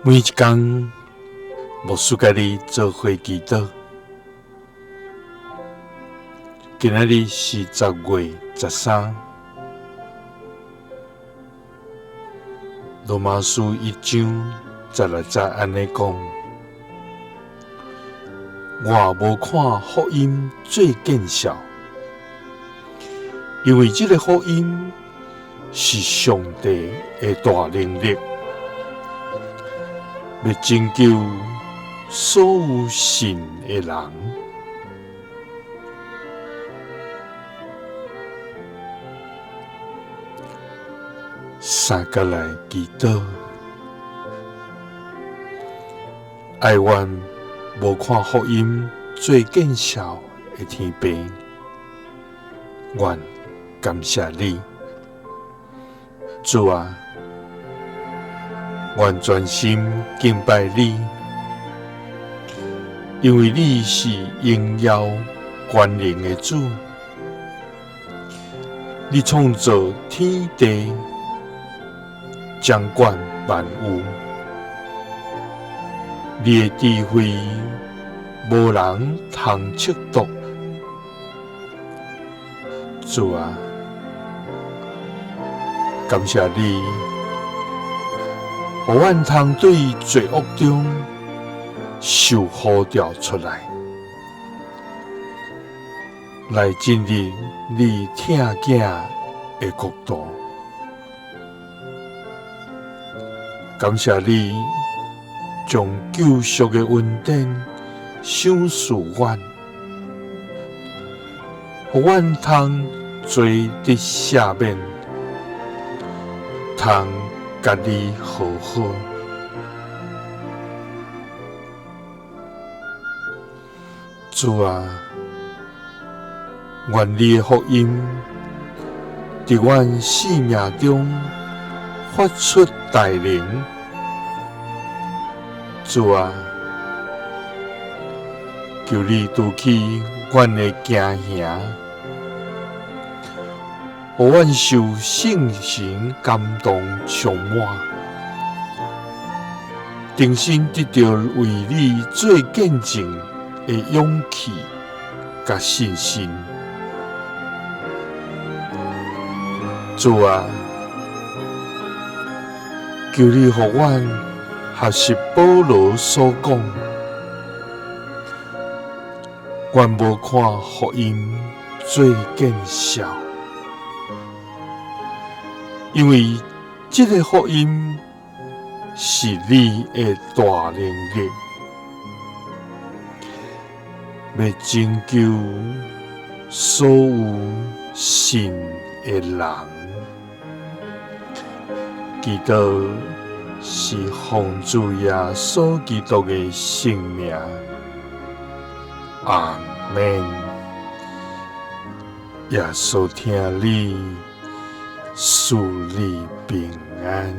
每一工，牧師佮你做伙祈禱。今仔日是10月13，羅馬書1章16節按呢講：我無看福音做見笑，因為這个福音是上帝的大能力，欲拯救所有信的人。三佮來祈禱，哀阮無看福音做見笑的天父，阮感謝你，主啊，阮專心敬拜你，因為你是榮耀權能的主，你創造天地，掌管萬有，你的智慧無人通測度。主啊，感謝你，予阮通對罪惡中受呼召出來，來進入你疼囝的國度。感謝你將救贖的恩典賞賜阮，予阮通罪得赦免，通佮你和好。主啊，願你的福音佇阮生命中發出大能。主啊，求你除去阮的驚嚇，予阮受聖神感動充滿，重新得著為你做見證的勇氣佮信心。主啊，求你予阮學習保羅所講，阮無看福音做見笑，因為這个福音是你的大能力，欲拯救所有信的人。祈禱是奉主耶穌基督的聖名，阿們。耶穌疼你，賜你平安。